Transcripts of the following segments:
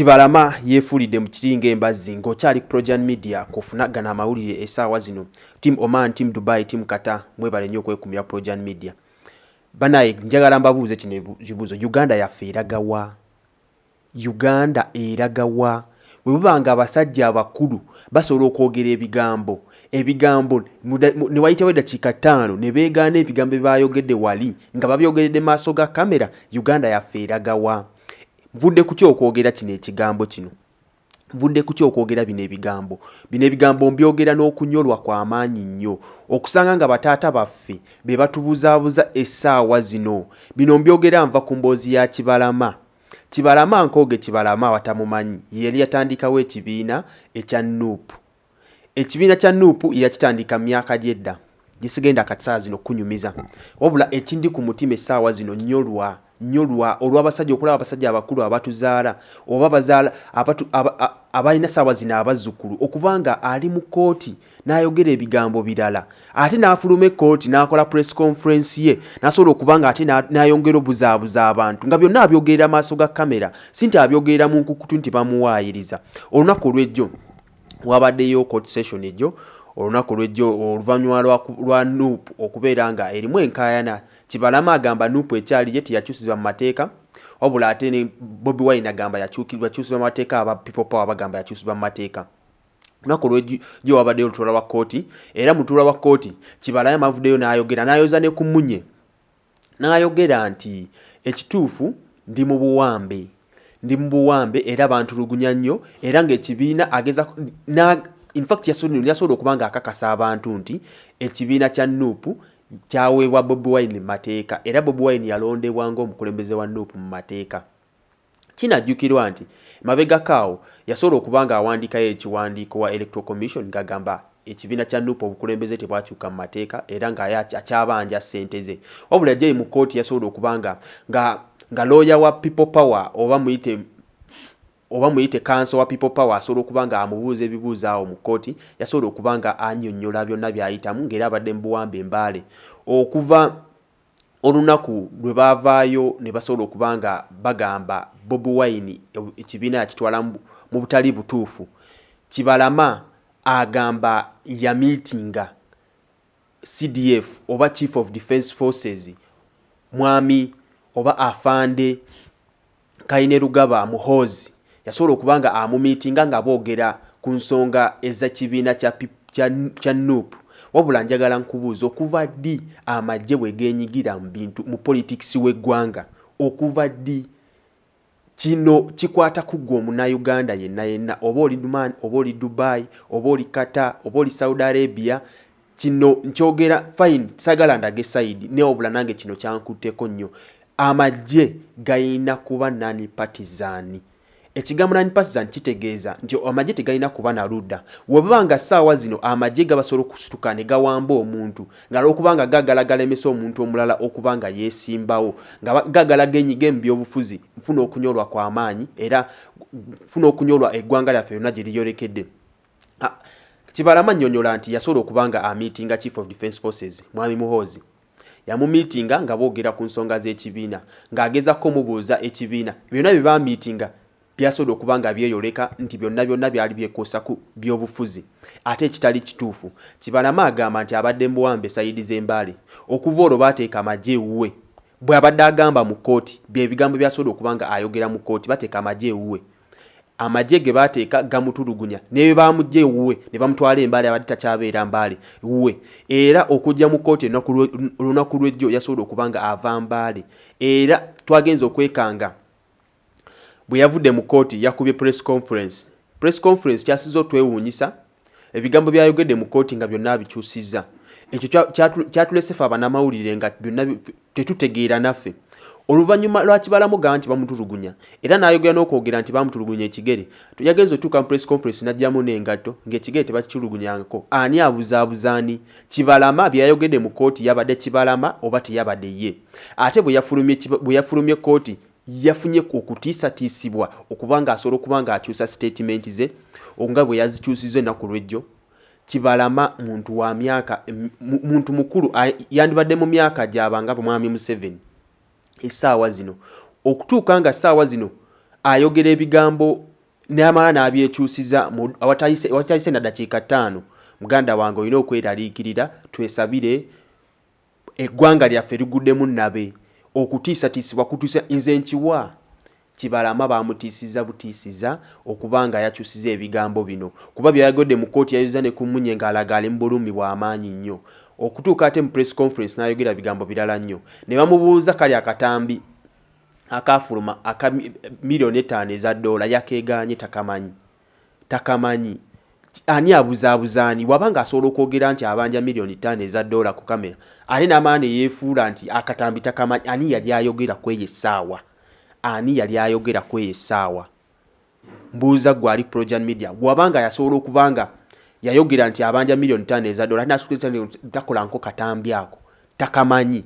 Kibalama yeefuulidde mu kiringa embazzi. Ng'okyali ku Projan Media kufuna gano amawulire essaawa zino. Team Oman, Team Dubai, Team Qatar, mwebale nnyo okwekumira Projan Media. Banaye, njagala mbabuuze kino ekibuuzo: Uganda yaffe eragawa? Uganda eragawa bwe buba nga abasajja abakulu basobola okwogera ebigambo ne wayitawo eddakiika 5 ne beegaana ebigambo bye bayogedde wali nga babyogeredde maaso ga kamera? Uganda yaffe eragawa? Nvudde ku ki okwogera kino ekigambo kino? Nvudde ku ki okwogera bino ebigambo? Bino ebigambo mbyogera n'okunyolwa kw'amaanyi nnyo okusanga nga bataata baffe be batubuzaabuza essaawa zino. Bino mbyogera nva ku mboozi ya Kibalama. Kibalama Nkooge Kibalama, abatamumanyi, ye yali yatandikawo ekibiina ekya NUP. Ekibiina kya NUP yakitandika mu myaka gy'edda gisigenda kati saawa zino kunyumiza, wabula ekindi ku mutima essaawa zino, nyolwa nyolwa olw'abasajja, okulaba abasajja abakulu abatuzaala oba bazaala abalina saawa zino abazzukulu, okubanga ali mu kkooti n'ayogera ebigambo birala, ate n'afuluma ekkooti n'akola press conference ye, n'asobola okuba nga ate n'ayongera obuzaabuza abantu, nga byonna abyogerera maaso ga kamera, si nti abyogerera mu nkukutu nti bamuwaayiriza. Olunaku olw'ejjo wabaddeyo court session ejjo, olunaku lwejjo, oluvannyuma lwa NUP okubeera nga erimu enkaayana. Kibalama agamba NUP ekyali ye teyakyusizibwa mu mateeka, wabula ate ne Bobi Wine agamba yakyusibwa mu mateeka. Aba People Power bagamba yakyusibwa mu mateeka. Olunaku lwejjo wabaddeyo olutuula lwa kkooti, era mu lutuula lwa kkooti Kibalama avuddeyo n'ayogera, n'ayoza ne ku munye, n'ayogera nti ekituufu ndi mu buwambe, ndi mu buwambe era bantulugunya nnyo, era ng'ekibiina ageza, infact yasobola okuba nga akakasa abantu nti ekibiina kya NUP kyaweebwa Bobi Wine mu mateeka, era Bobi Wine yalondebwa ng'omukulembeze wa NUP mu mateeka. Kinajjukirwa nti mabegako awo yasobola okuba nga awandiikayo ekiwandiiko wa Electoral Commission ng'agamba ekibiina kya NUP obukulembeze tebwakyuka mu mateeka, era nga akyabanja ssente ze. Wabula jai mu kkooti yasobola okuba nga lawyer wa People Power, oba muyite counsel wa People Power, asobola okuba nga amubuuza ebibuuzo awo mu kkooti. Yasobola okuba nga annyonnyola byonna by'ayitamu, ng'era abadde mu buwambe embaale okuva olunaku lwe baavaayo ne basobola okuba nga bagamba Bobi Wine ekibiina yakitwala mu butali butuufu. Kibalama agamba yamiitinga CDF oba Chief of Defence Forces, mwami oba afande Kainerugaba Muhoozi. Yasobola okuba nga amumiitinga nga boogera ku nsonga ez'ekibiina kya NUP. Wabula njagala nkubuuza, okuva ddi amagye bwe geenyigira mu bintu mu politics w'eggwanga? Okuva ddi? Kino kikwata ku ggwe omunnayuganda yenna yenna, oba oli Oman, oba oli Dubai, oba oli Qatar, oba oli Saudi Arabia. Kino nkyogera fine, sagala ndage side, naye wabula nange kino kyankutteko nnyo. Amagye gayina kuba non partisan. Ekigambo non partisan kitegeeza nti amagye tegalina kuba na ludda. Webaba nga ssaawa zino amagye gabasobola okusituka ne gawamba omuntu nga lwokubanga gagala galemesa omuntu omulala okuba nga yeesimbawo, nga gagala genyiga mu byobufuzi, nfuna okunyolwa kw'amaanyi, era nfuna okunyolwa eggwanga lyaffe yonna gye liyolekedde. Kibalama nnyonnyola nti yasobola okuba nga amiitinga Chief of Defence Forces, mwami Muhoozi. Yamumiitinga nga boogera ku nsonga z'ekibiina, ng'agezako omubuuza ekibiina. Byonna bye bamiitinga byasobola okuba nga byeyoleka nti byonna byonna byali byekuusa ku byobufuzi, ate ekitali kituufu. Kibalama agamba nti abadde mu buwambe side z'Embaale okuva olwo, baateeka amagye ewuwe. Bwe abadde agamba mu kkooti, bye bigambo byasobola okuba nga ayogera mu kkooti: bateeka amagye ewuwe, amagye ge baateeka gamutulugunya, ne bamugja ewuwe ne bamutwala Embaale, abadde takyabeera Mbaale wuwe. Era okujja mu kkooti olunaku lw'ejjo yasobola okuba nga ava Mbaale, era twagenza okwekanga bwe yavudde mu kkooti yakubye press conference. Press conference kyasiza otwewuunyisa, ebigambo byayogedde mu kkooti nga byonna abikyusizza. Ekyo kyatulese fe abanamawulire nga byonna tetutegeera naffe. Oluvannyuma lwakibalamu gaa nti bamutulugunya, era n'ayogera n'okwogera nti bamutulugunya ekigere, yagenza otuuka mu press conference n'ajjamu n'engatto ng'ekigere tebakitulugunyangako. Ani abuzaabuzaani? Kibalama bye yayogedde mu kkooti yabadde Kibalama oba teyabadde ye? Ate bwe yafulumye kkooti yafunye okutiisatiisibwa okuba ng'asobola okuba ng'akyusa statement ze nga bwe yazikyusizza ennaku lw'ejjo. Kibalama muntu wa myaka, muntu mukulu, yandibadde mu myaka gyabanga mwami Museveni essaawa zino, okutuuka nga ssaawa zino ayogera ebigambo. N'amala n'abyekyusiza awatayise na ddakiika ttaano. Muganda wange, olina okweraliikirira. Twesabire, eggwanga lyaffe liguddemu nnabe, okutiisatiisibwa kutuuse. Nze nkiwa Kibalama baamutiisiza butiisiza okuba nga yakyusiza ebigambo bino, kuba byayogedde mu kkooti yayoza ne ku mmunye ng'alaga ali mu bulumi bw'amaanyi nnyo. Okutuuka ate mu press conference n'ayogera bigambo birala nnyo. Ne bamubuuza kali akatambi akaafuluma aka 5 million eza ddoola, yakeegaanye, takamanyi, takamanyi. Ani abuzaabuza ani? Waba ng'asobola okwogera nti abanja 5 million eza ddoola ku kamera, ate n'amala ne yeefuula nti akatambi takamanyi, ani yali ayogera ku eyo essaawa? Ani yali ayogera ku eyo essaawa? Mbuuza gwe ali Projan Media, waba nga yasobola okuba nga yayogera nti abanja 5 million eza ddoola, takola nko katambi ako takamanyi.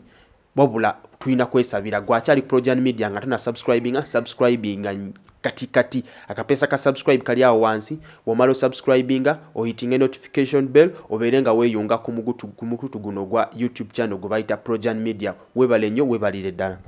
Wabula tulina kwesabira. Gwakyali Projan Media nga tona subscribinga, subscribinga kati kati. Akapeesa ka subscribe kali awo wansi. Womala osubscribinga, ohitinga notification bell, obeere nga weeyunga ku mukutu guno ogwa YouTube channel gwe bayita Projan Media. Weebale nnyo, weebalire ddala.